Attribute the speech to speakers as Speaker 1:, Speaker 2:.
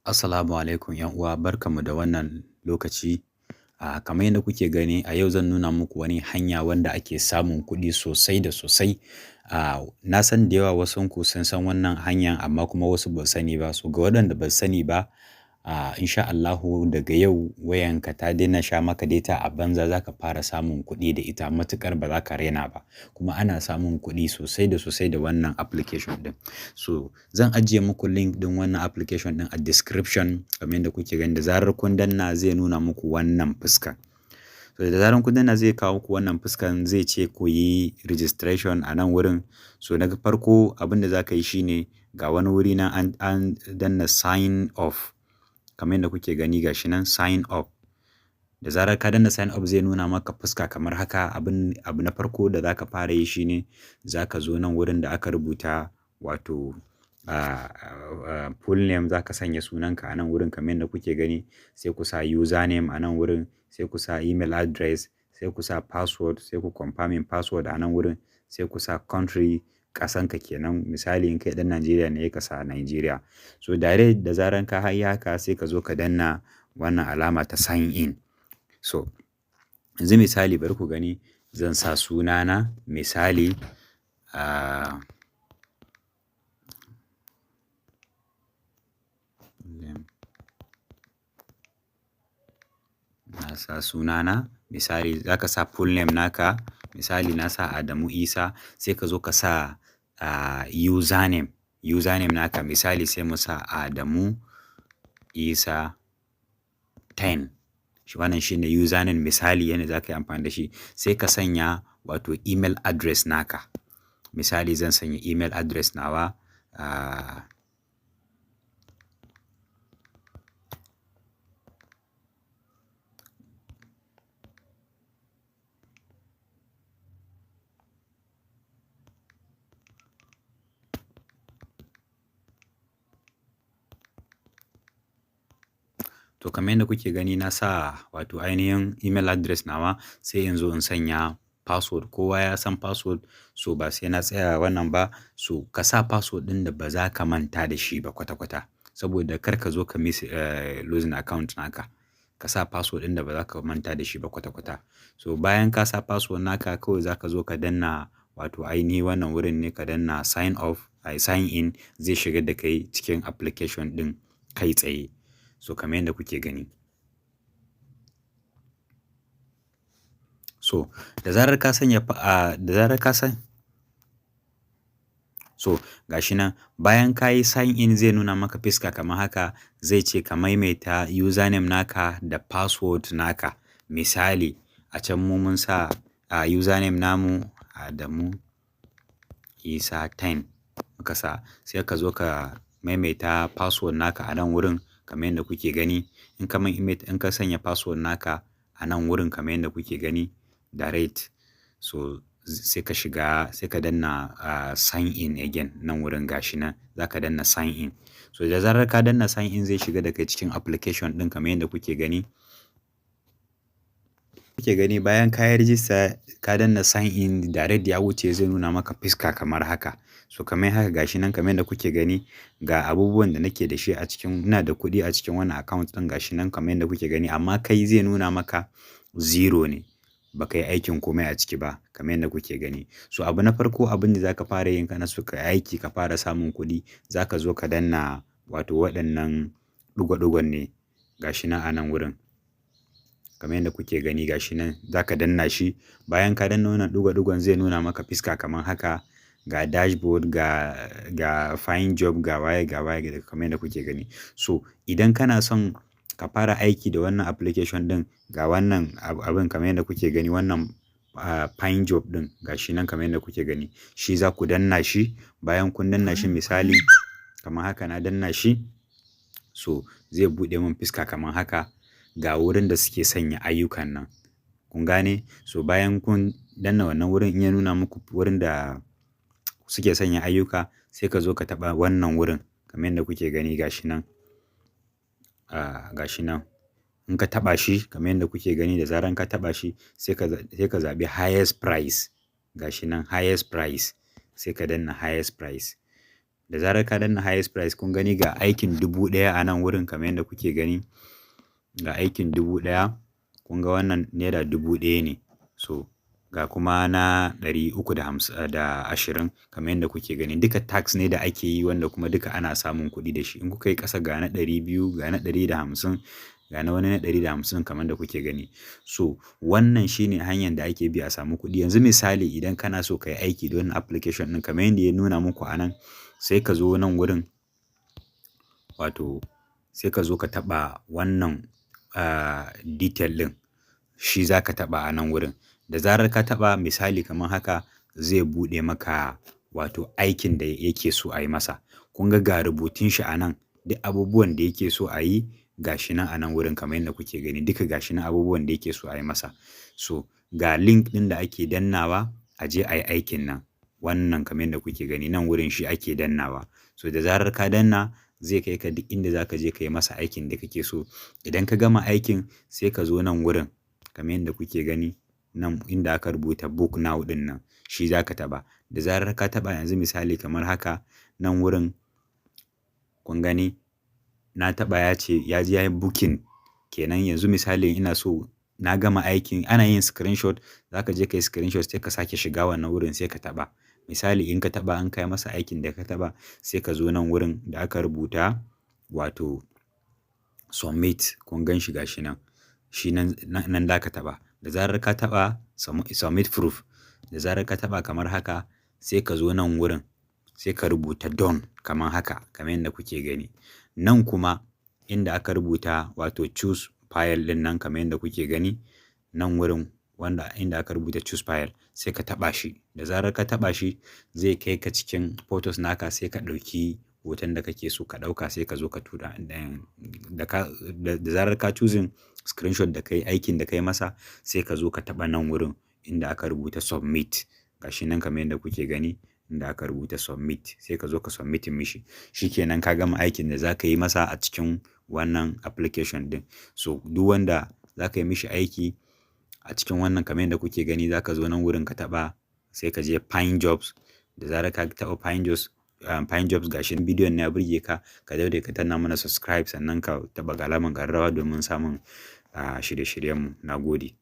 Speaker 1: Assalamu alaikum ‘yan uwa, barkanmu da wannan lokaci. Kamar yadda kuke gani, a yau zan nuna muku wani hanya wanda ake samun kuɗi sosai da sosai. Na san da yawa wasunku sun san wannan hanyan, amma kuma wasu ba su sani ba. So ga waɗanda ba su sani ba, insha Allahu daga yau wayanka ta daina sha maka data a banza, za ka fara samun kuɗi da ita matuƙar ba za ka raina ba. Kuma ana samun kuɗi sosai da sosai da wannan application ɗin. So zan ajiye muku link ɗin wannan application ɗin a description kamar yadda kuke gani. Da zarar kun danna, zai nuna muku wannan fuska. So da zarar kun danna, zai kawo muku wannan fuskan, zai ce ku yi registration a nan wurin. So na farko, abin da za ka yi shine ga wani wuri nan an danna "sign up" kamar yadda kuke gani, ga shi nan "sign up". Da zarar ka danna "sign up", zai nuna maka fuska kamar haka. Abu na farko da za ka fara yi shine za ka zo nan wurin da aka rubuta wato full name, za ka sanya sunanka a nan wurin kamar yadda kuke gani. Sai ku sa username a nan wurin, sai ku sa email address, sai ku sa password, sai ku confirming password a nan wurin, sai ku sa country, ƙasanka kenan. Misali, in kai ɗan Najeriya ne, ka sa Nigeria. So direct da zarar ka yi haka, sai ka zo ka danna wannan alama ta "sign in". So yanzu misali, bari ku gani, zan sa sunana misali, na sa sunana misali, za ka sa full name naka, misali na sa Adamu Isa. Sai ka zo ka sa username naka, misali sai mu sa Adamu Isa 10. Shi wannan shine username, misali yanda za ka yi amfani da shi. Sai ka sanya wato email address naka. Misali, zan sanya email address nawa, to kamar yadda kuke gani, na sa wato ainihin email address nawa. Sai in zo in sanya password. Kowa ya san password, so ba sai na tsaya wannan ba. So ka sa password ɗin da ba za ka manta da shi ba kwata-kwata, saboda kar ka zo ka miss losing account naka. Ka sa password ɗin da ba za ka manta da shi ba kwata-kwata. So bayan ka sa password naka, kawai za ka zo ka danna wato ainihi wannan wurin ne, ka danna "sign up", ai "sign in", zai shigar da kai cikin application ɗin kai tsaye. So kamar yadda kuke gani. So da zarar ka sanya, da zarar ka san, so ga shi nan, bayan ka yi sign in, zai nuna maka fiska kamar haka, zai ce ka maimaita username naka da password naka. Misali, a can mu mun sa username namu Adamu Isa 10 muka sa. Sai ka zo ka maimaita password naka a nan wurin kamar yadda kuke gani. In ka sanya password naka a nan wurin kamar yadda kuke gani direct, so sai ka shiga, sai ka danna "sign in" again nan wurin, gashi nan za ka danna "sign in". So da zarar ka danna "sign in", zai shiga da kai cikin application ɗin kamar yadda kuke gani. Kuke gani, bayan ka yi register, ka danna "sign in", direct ya wuce, zai nuna maka fiska kamar haka. So kamar haka, gashi nan kamar yadda kuke gani, ga abubuwan da nake da shi a cikin, ina da kuɗi a cikin wannan account ɗin, gashi nan kamar yadda kuke gani. Amma kai zai nuna maka zero ne, ba ka yi aikin komai a ciki ba kamar yadda kuke gani. So abu na farko, abin da za ka fara yin kana so ka yi aiki ka fara samun kuɗi, za ka zo ka danna wato waɗannan ɗigo-ɗigon ne, gashi nan a nan wurin. Kamar yadda kuke gani, gashi nan za ka danna shi. Bayan ka danna wannan ɗigo-ɗigon, zai nuna maka fiska kamar haka. Ga dashboard, ga find job, ga waye ga waye kamar yadda kuke gani. So idan kana son ka fara aiki da wannan application ɗin, ga wannan abin kamar yadda kuke gani, wannan find job ɗin, gashi nan kamar yadda kuke gani. Shi za ku danna shi. Bayan kun danna shi, misali kamar haka na danna shi, so zai buɗe mun fiska kamar haka. Ga wurin da suke sanya ayyukan nan. Kun gane? So bayan kun danna wannan wurin, in ya nuna muku wurin da suke sanya ayyuka, sai ka zo ka taɓa wannan wurin kamar yadda kuke gani, gashi nan. Gashi nan. In ka taɓa shi kamar yadda kuke gani, da zarar ka taɓa shi, sai ka zaɓi highest price. Gashi nan highest price. Sai ka danna highest price. Da zarar ka danna highest price, kun gani ga aikin 1000 a nan wurin kamar yadda kuke gani. Ga aikin 1000, kun ga wannan ₦1000 ne. So ga kuma na 320 kamar yadda kuke gani. Duka task ne da ake yi wanda kuma duka ana samun kuɗi da shi. In kuka yi ƙasa, ga na 200, ga na 150, ga na wani na 150 kamar da kuke gani. So wannan shine hanyar da ake bi a samu kuɗi. Yanzu misali, idan kana so ka yi aiki da wannan application ɗin kamar yadda ya nuna muku a nan, sai ka zo nan wurin, wato sai ka zo ka taɓa wannan detail ɗin. Shi za ka taɓa a nan wurin. Da zarar ka taɓa, misali kamar haka, zai buɗe maka wato aikin da yake so a yi masa. Kun ga ga rubutun shi a nan, duk abubuwan da yake so a yi ga shi nan a nan wurin kamar yadda kuke gani. Duka ga shi nan abubuwan da yake so a yi masa. So ga link ɗin da ake dannawa a je a yi aikin nan. Wannan kamar yadda kuke gani nan wurin, shi ake dannawa. So da zarar ka danna, zai kai ka duk inda za ka je ka yi masa aikin da kake so. Idan ka gama aikin, sai ka zo nan wurin kamar yadda kuke gani nan, inda aka rubuta "Book now" ɗin nan, shi za ka taɓa. Da zarar ka taɓa, yanzu misali kamar haka, nan wurin kun gani na taɓa, ya ce ya je ya yi booking kenan. Yanzu misali ina so na gama aikin, ana yin screenshot, za ka je ka yi screenshot, sai ka sake shiga wannan wurin, sai ka taɓa. Misali in ka taɓa, an kai masa aikin da ka taɓa, sai ka zo nan wurin da aka rubuta wato "Submit". Kun gan shi, gashi nan. Shi nan, nan da ka taɓa. Da zarar ka taɓa "Submit proof", da zarar ka taɓa kamar haka, sai ka zo nan wurin, sai ka rubuta "Done" kamar haka, kamar yadda kuke gani. Nan kuma inda aka rubuta wato "Choose file" ɗin nan, kamar yadda kuke gani nan wurin, wanda inda aka rubuta "Choose file", sai ka taɓa shi. Da zarar ka taɓa shi, zai kai ka cikin photos naka, sai ka ɗauki hoton da kake so ka ɗauka, sai ka zo ka tura. Da zarar ka choosing screenshot da kai aikin da kai masa, sai ka zo ka taɓa nan wurin inda aka rubuta "Submit". Gashi nan kamar yadda kuke gani, inda aka rubuta "Submit", sai ka zo ka submitting mishi. Shi kenan, ka gama aikin da za ka yi masa a cikin wannan application ɗin. So duk wanda za ka yi mishi aiki a cikin wannan, kamar yadda kuke gani, za ka zo nan wurin ka taɓa, sai ka je "Find jobs". Da zarar ka taɓa "Find jobs", gashi bidiyon na ya burge ka, ka daure ka danna mana subscribe, sannan ka taɓa alamar ƙararrawa domin samun shirye-shiryenmu. Na gode.